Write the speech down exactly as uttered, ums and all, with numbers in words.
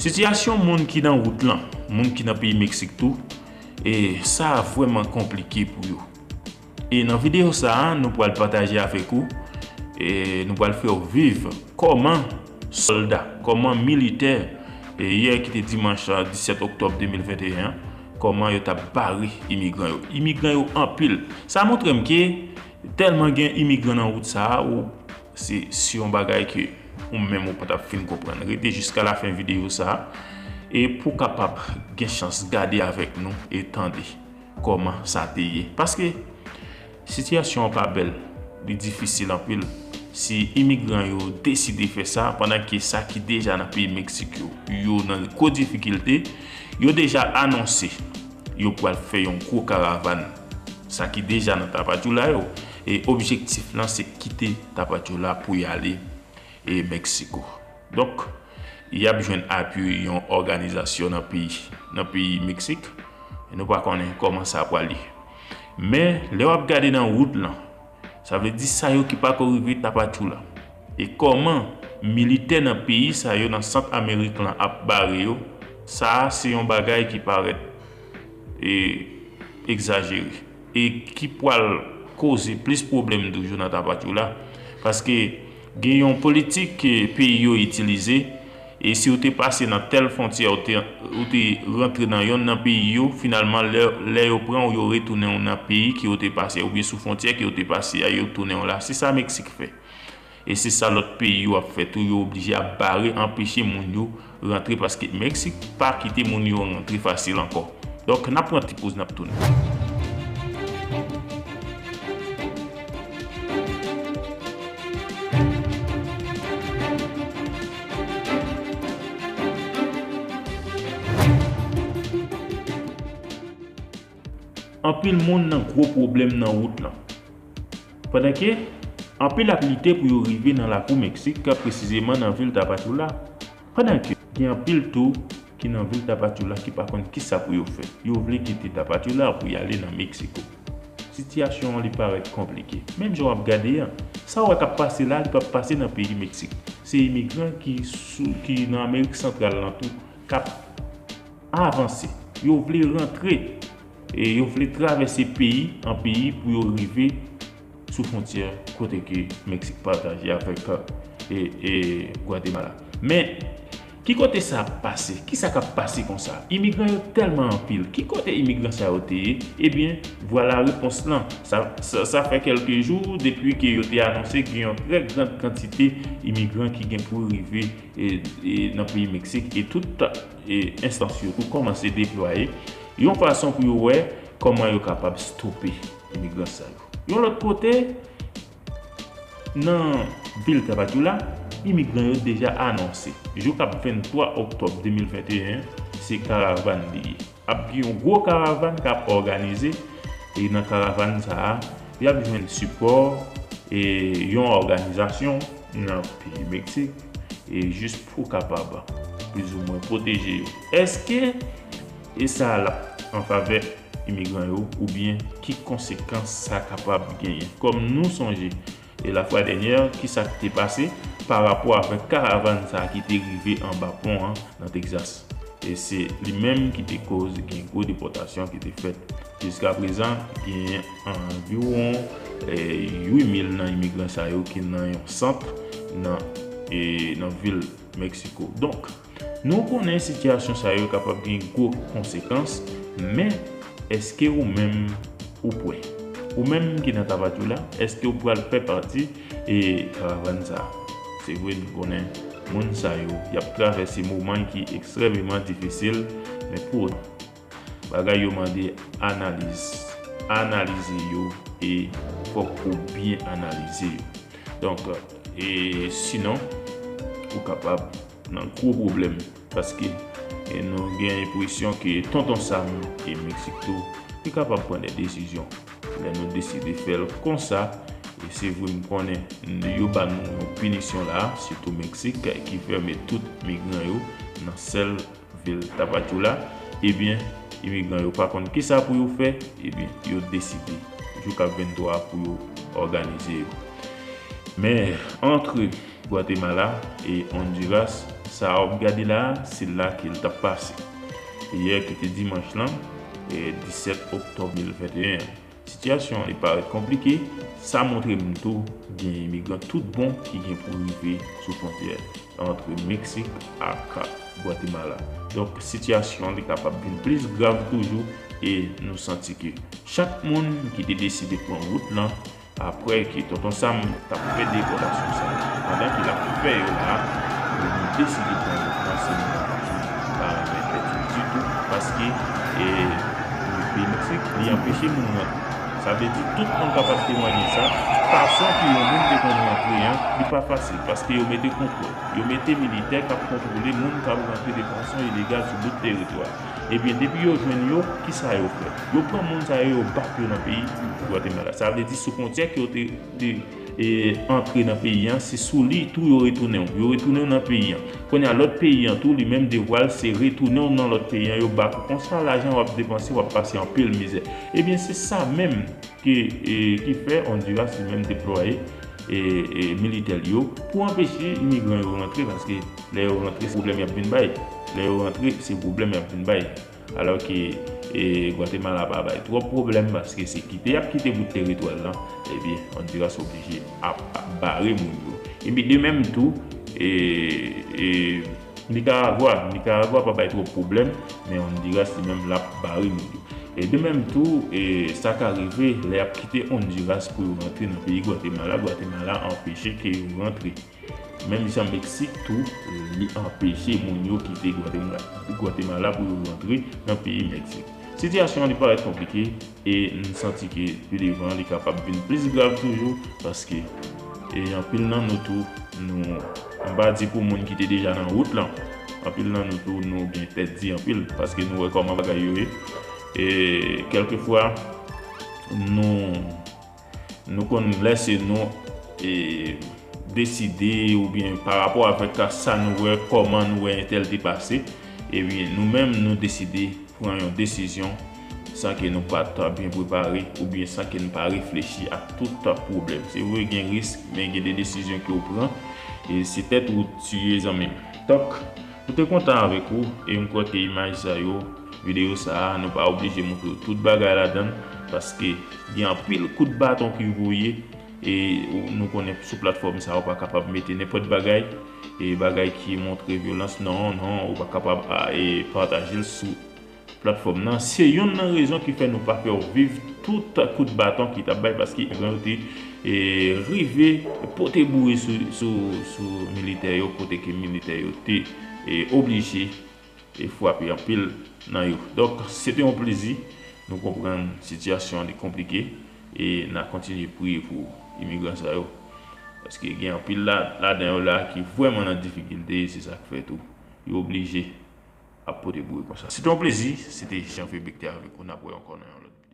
Sitiyasyon moun ki nan wout lan, moun ki nan peyi Meksik tou, e sa vrèman konplike pou yo. E nan videyo sa a, nou pral pataje avèk ou, e nou pral fè w viv kòman sòlda, kòman militè, e yè ki te dimanch, a, disèt oktòb de mil venteyen an, kòman yo t ap bare imigran yo. Imigran yo anpil. Sa montre m ke tèlman gen imigran nan wout sa a, ou, se, se yon bagay ke ou menm ou pa t ap fin konprann. Rete jiska lafen videyo sa a, e pou w kapab gen chans gade avèk nou e tande kòman sa te ye. Paske sitiyasyon an pa bèl, li difisil anpil. Si imigran yo deside fè sa, pandan ke sa ki deja nan peyi Meksik yo, yo nan gwo difikilte, yo deja anonse yo pral fè yon gwo karavàn. Sa ki deja nan Tapachula yo, e objektif lan se kite Tapachula pou y ale e Meksiko. Donk, y ap jwenn apui yon òganizasyon nan peyi, nan peyi Meksik. E nou pa konnen kòman sa pral ye. Men, lè w ap gade nan wout lan, sa vle di sa yo ki pako rive Tapachula. E kòman militè nan peyi sa yo, nan Sant Amerik lan, ap bare yo, sa a se yon bagay ki parèt, e, egzajere. E ki pral koze plis pwoblèm toujou nan Tapachula. Paske gen yon politik ke peyi yo itilize, e si w te pase nan tèl fwontyè, ou te, ou te rantre nan yonn nan peyi yo, finalman, lè, lè yo pran w, yo retounen w nan peyi ke w te pase, oubyen sou fwontyè ke w te pase a, yo tounen w la. Se sa Meksik fè. E se sa lòt peyi yo ap fè tou, yo oblije ap bare, anpeche moun yo rantre, paske Meksik pa kite moun yo rantre fasil ankò. Donk, n ap pran ti poz, n ap tounen. Anpil moun nan gwo pwoblèm nan wout lan. Pandan ke anpil ap lite pou yo rive nan lakou Meksik, presizeman nan vil Tapachula. Pandan ke gen anpil tou ki nan vil Tapachula ki pa konn kisa pou yo fè. Yo vle kite Tapachula pou y ale nan Meksiko. Sitiyasyon an li parèt konplike. Menm jan w ap gade an, sa w wè k ap pase la, li p ap pase nan peyi Meksik. Se imigran ki sou, ki nan Amerik Santral lan tou, k ap avanse. Yo vle rantre, e yo vle travèse peyi an peyi pou yo rive sou fwontyè kote ke Meksik pataje avèk, e, e, Gwatemala. Men, ki kote sa ap pase? Kisa k ap pase konsa? Imigran yo tèlman anpil. Ki kote imigran sa yo te ye? Ebyen, vwala repons lan. Sa, sa, sa fè kèlke jou depi ke yo te anonse gen yon trè gran kantite imigran ki gen pou rive, e, e, nan peyi Meksik, e tout, e, enstans yo tou kòmanse deplwaye yon fason pou yo wè kòman yo kapab stope imigran sa yo. Yon lòt kote, nan vil Tapachula, imigran yo deja anonse jou k ap venntwa oktòb de mil venteyen, se karavàn li ye. Ap gen yon gwo karavàn k ap òganize, e nan karavàn sa a, y ap jwenn sipò, e yon òganizasyon nan peyi Meksik, e jis pou kapab plizoumwen pwoteje yo. Èske e sa l ap an favè imigran yo, oubyen ki konsekans sa kapab genyen? Kòm nou sonje, e lafwa dènyè, kisa k te pase pa rapò avèk karavàn sa a ki te rive anba pon an nan Texas? E se li menm ki te koz gen gwo depòtasyon ki te fèt. Jiskaprezan, gen anviwon, e, uit mil nan imigran sa yo ki nan yon sant nan, e, nan vil Meksiko. Donk, nou konnen sitiyasyon sa yo kapab gen gwo konsekans, men èske ou menm ou pwè? Ou menm ki nan Tapachula, èske ou pral fè pati, e, karavàn sa a? Se vre, nou konnen moun sa yo, y ap travèse moman ki ekstrèmeman difisil, men pou otan, bagay yo mande analiz. Analize yo, e fòk ou byen analize yo. Donk, e sinon, ou kapab nan gwo pwoblèm, paske, e nou gen enpresyon ke Tonton Sam e Meksik tou, li kapab pran de desizyon. Lè nou deside fè l konsa, e se vre, m konnen yo ba nou yon pinisyon la, sitou Meksik, ki fèmen tout migran yo nan sèl vil Tapachula, ebyen, imigran yo pa konn kisa pou yo fè, ebyen, yo deside jou k ap venntwa pou yo òganize yo. Men, antre Gwatemala e Honduras, Sa w ap gade la a, se la ke l t ap pase. Yè ki te dimanch lan, e disèt oktòb de mil venteyen an. Sitiyasyon an li parèt konplike, sa montre m tou gen imigran tout bon ki gen pou rive sou fwontyè ant Meksik ak Gwatemala. Donk, sitiyasyon an li kapab vin plis grav toujou e nou santi ke chak moun ki te deside pran wout lan, apre ke Tonton Sam t ap fè depòtasyon sa yo, pandan ke l ap fè yo la, nou deside pran wout lan, se nou ki pa renmen fè di ditou, paske e, peyi Meksik, li anpeche moun rantre. Sa vle di, tout moun kapab temwanye sa, fason ke yon moun te konn rantre an, li pa fasil, paske yo mete kontwòl. Yo mete militè k ap kontwole moun k ap rantre de fason ilegal sou bout teritwa. Ebyen, depi yo jwenn yo, kisa yo fè? Yo pran moun sa yo, yo bat yo nan peyi Gwatemala. Sa vle di, sou fwontyè ke yo te, te e, antre nan peyi an, se sou li tou yo retounen w. Yo retounen w nan peyi an. Kounye a, lòt peyi an tou, li menm devwa l, se retounen w nan lòt peyi an, yo bat ou. Konsa, lajan w ap depanse, w ap pase anpil mizè. Ebyen, se sa menm ke, e, ki fè Honduras li menm deplwaye, e, e, militè l yo pou anpeche imigran yo rantre, paske lè yo rantre, se pwoblèm y ap vin bay. Lè yo rantre, se pwoblèm y ap vin bay. Alò ke, e, Gwatemala pa bay twòp pwoblèm, paske se kite y ap kite bout teritwa l lan, ebyen, Honduras oblije ap, ap bare moun yo. Epi de menm tou, e, e, Nikaragwa, Nikaragwa pa bay twòp pwoblèm, men Honduras li menm l ap bare moun yo. E de menm tou, e, sa ka rive lè y ap kite Honduras pou yo rantre nan peyi Gwatemala, Gwatemala anpeche ke yo rantre. Menm jan Meksik tou, li anpeche moun yo kite Gwatemala, Gwatemala pou yo rantre nan peyi Meksik. Sitiyasyon an li parèt konplike e n santi ke pi devan li kapab vin plis grav toujou, paske, e, anpil nan nou tou, nou, m pa di pou moun ki te deja nan wout lan, anpil nan nou tou, nou gen tèt di anpil, paske nou wè kòman bagay yo ye. E kèlkefwa, nou, nou konn lèse nou, e, deside oubyen pa rapò avèk sa nou wè, kòman nou wè entèl te pase, ebyen, nou menm, nou deside pran yon desizyon san ke nou pa t byen prepare oubyen san ke nou pa reflechi ak tout pwoblèm. Se vre, gen risk, men gen de desizyon ke w pran, e se tèt ou tiye, zanmi m. Donk, nou te kontan avèk ou, e m kwè ke imaj sa yo, videyo sa a, nou pa oblije montre w tout bagay ladan l, paske gen anpil kout baton ki voye, e ou, nou konnen sou platfòm sa a, ou pa kapab mete nenpòt bagay, e bagay ki montre vyolans, non, non, ou pa kapab a, e pataje l sou platfòm nan. Se youn nan rezon ki fè nou pa fè w viv tout kout baton ki t ap bay, paske imigran yo te, e, rive pote boure sou, sou, sou militè yo, kote ke militè yo te, e, oblije, e, frape anpil nan yo. Donk, se te yon plezi. Nou konprann sitiyasyon an li konplike, e n a kontinye priye pou imigran sa yo. Paske gen anpil la, ladan yo la ki vrèman nan difikilte, e se sa k fè tou yo oblije ap pote boure konsa. Se te yon plezi, se te Jean Philippe ki te avèk ou, n ap wè ankò nan yon lòt videyo.